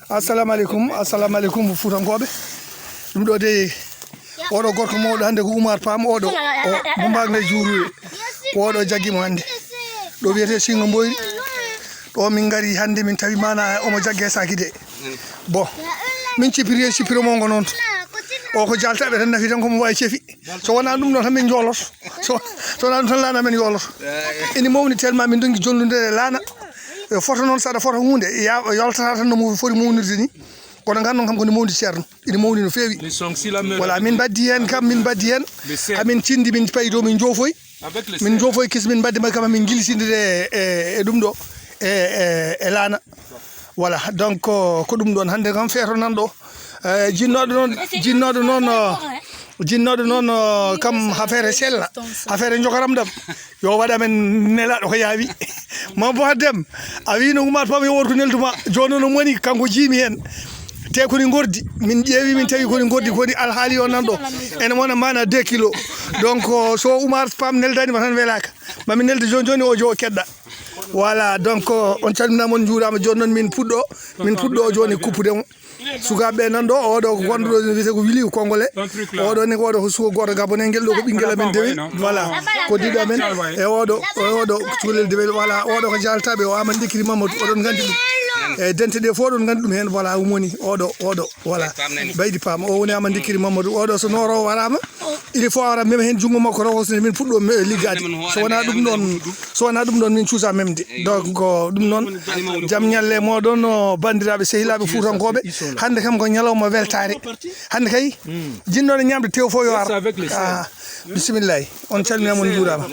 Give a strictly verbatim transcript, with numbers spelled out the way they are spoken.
Assalamu aleykum, assalamu aleykum, Fuutankooɓe. Ɗum ɗo de, oɗo gorko mawɗo hannde ko Oumar Pam, oɗo, o, mo mbaag nde juurude. Ko oɗo jaggi mo hannde. Ɗo wiyetee Singo Mboyri. Ɗo min ngari hannde, min tawi mana omo jagge saaki de. Bon, min cippiri e cippiro mo ngo noon. O ko jaltaɓe tan nafi tan, ko mo wawi cefi. So wonaa ɗum ɗon tan min jooloto. So, so wonaa ɗum tan laana men yooloto. Ene mawni tellement min ndonki jonndude e laana. E foto noon, saɗa foto huunde, ya-, yoltata tan no mo foti mawnirde ni. Kono nganndon kam ko no mawni ceerno. Ene mawni no feewi. Voilà, min mbaddi heen kam, min mbaddi heen. Amin cindi, min payi dow, min joofoyi. Min joofoyi kis, min mbaddi ma kam, min ngilisindire e, e, e ɗum ɗo, e, e, e laana. Voilà, donc, ko, ko ɗum ɗon hannde kam feeto nan ɗo. Eh, jinnooɗo noon, jinnooɗo noon, oh, jinnooɗo noon, oh, kam affaire sella, affaire jogoram ɗam. Yo waɗ amen nelaaɗo ko yaawi. Mambo Haddem, a wiino Oumar Pam yo wood ko neldu ma. Jooni noon moni kanko jiimi heen. Te koni ngordi, min ƴeewi, min tawi koni ngordi, koni alhaali o nan ɗo. Ene wona mana deux kilo. Donc, oh, so Oumar Pam neldani ma tan welaka. Ma min nelda jooni jooni o jo keɗɗa. Voilà, donc, on calminaama, on njuuraama. Jooni noon min puɗɗo, min puɗɗo jooni kuppude mo. Sukaaɓe ɓe nan ɗo, oɗo ko gonɗo ɗo ne wiyetee ko Wili, ko Congolais. Oɗo ne, oɗo ko suka gooto Gabonais, ngel ɗo ko ɓinngel amen dewel. Voilà, ko diɗo amen. E oɗo, e oɗo ko cukalel dewel. Voilà, oɗo ko jaltaɓe, o Amadou Ndikiri Mamadou, oɗon nganndi ɗum. E dente ɗe fof oɗon nganndi ɗum heen. Voilà, umoni oɗo, oɗo, voilà. Baydi Pam, o woni Amadou Ndikiri Mamadou. Oɗo so nooro o waraama, il faut a wara mema heen junngo makko taw, so min puɗɗo me-, liggaade. So wonaa ɗum ɗon, so wonaa ɗum ɗon min cuusa memde. Donc, ko ɗum noon, jam ñalle e mooɗon, o banndiraaɓe sehilaaɓe Fuutankooɓe. Hannde kam ko ñalawma weltaare. Hannde kay, jinnooɗo ñaamde tew fof yo ar. Ah, bisimillahi. On calminaama, on njuuraama.